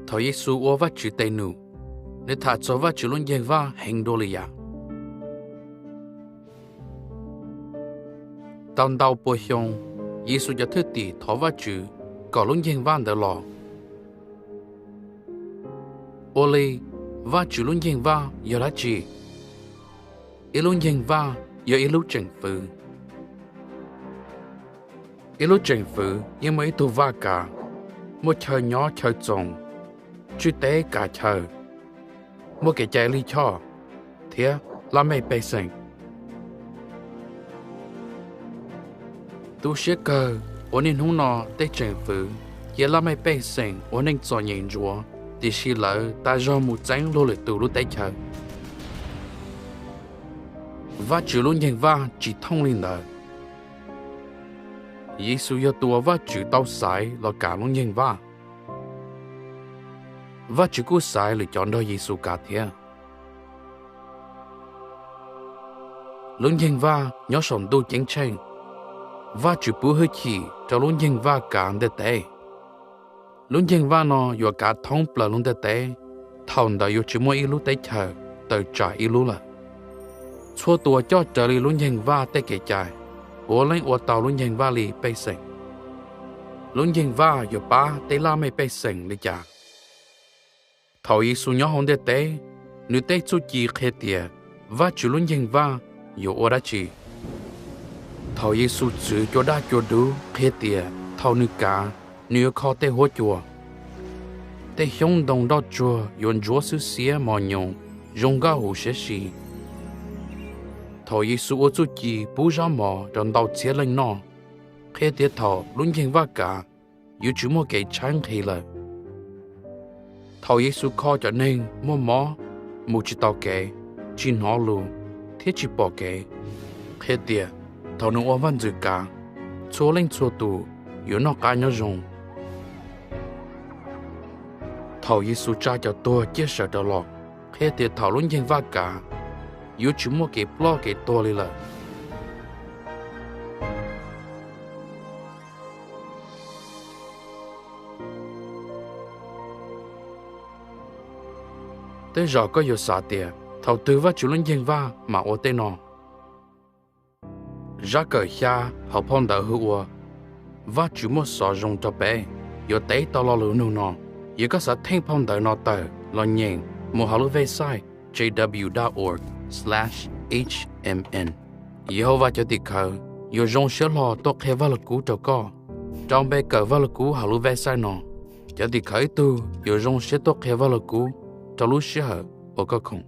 Thaum Yexus ua Vajtswv tes num, nws tham txog Vajtswv lub nceeg vaj heev dua li yam. Tau ntau pua xyoo, Yexus cov thwj tim thov Vajtswv kom lub nceeg vaj ntawd los. Ua li, Vajtswv lub nceeg vaj yog dab tsi? Ib lub nceeg vaj yog ib lub tseem fwv. Ib lub tseem fwv yeej muaj ib tug vaj kav, muaj chaw nyob chaw txoos, tswj teb kav chaw, muaj kev cai lij choj, thiab laj mej pej xeem. Tu siab kawg uas niaj hnub no tej tseem fwv cia laj mej pej xeem ua neej txom nyem ntsuav, tiam sis lawv tas zog mus txeeb luag lwm tus lub teb chaws. Vajtswv lub nceeg vaj tsis thooj li ntawd. Yexus yog tus uas Vajtswv tau xaiv los kav lub nceeg vaj. Vajtswv kuj xaiv lwm cov nrog Yexus kav thiab. Lub nceeg vaj nyob saum ntuj ceeb tsheej. Vajtswv pub hwj chim rau lub nceeg vaj kav ntiaj teb. Lub nceeg vaj no yuav kav thoob plaws lub ntiaj teb, thaum ntawd yuav tsis muaj ib lub teb chaws tawm tsam ib lub lawm. Txhua tus uas coj raws li lub nceeg vaj tej kev cai puav leej ua tau lub nceeg vaj li pej xeem. Lub nceeg vaj yuav pab tej laj mej pej xeem li cas? Thaum Yexus nyob hauv ntiaj teb, nws tej txuj ci qhia tias Vajtswv lub nceeg vaj yuav ua dab tsi. Thaum Yexus txwv cua daj cua dub qhia tias thaum nws kav, nws yuav kho tej huab cua. Tej xyoob ntoo nroj tsuag yuav ntsuab xwb xiab mos nyoos zoo nkauj huv siab si. Thaum Yexus ua txuj ci pub zaub mov rau ntau txhiab leej noj, qhia tias thaum lub nceeg vaj kav, yuav tsis muaj kev tshaib nqhis lawm. Thaum Yexus kho cov neeg muaj mob, mus tsis taus kev, tsis hnov lus, thiab tsis pom kev, qhia tias thaum nws ua vaj ntxwv kav, txhua leej txhua tus yuav noj qab nyob zoo. Thaum Yexus tsa cov tuag ciaj sawv rov los, qhia tias thaum lub nceeg vaj kav, yuav tsis muaj kev ploj kev tuag li lawm. Tej zaum koj yuav xav tias thaum twg Vajtswv lub nceeg vaj mam ua tej no? Zaj kawm xya hauv phau ntawv hu ua Vajtswv muaj xov zoo rau peb yuav teb tau lo lus nug no. Yog koj xav theej phau ntawv no tawm los nyeem, mus hauv lub website J W dot org slash H M N. Yehauvas cov tim khawv yuav zoo siab hlo tuaj qhia vaj lug kub rau koj. Rau npe kawm vaj lug kub hauv lub website no, cov tim khawv ib tug yuav zoo siab tuaj qhia vaj lug kub rau lub sij hawm uas koj khoom.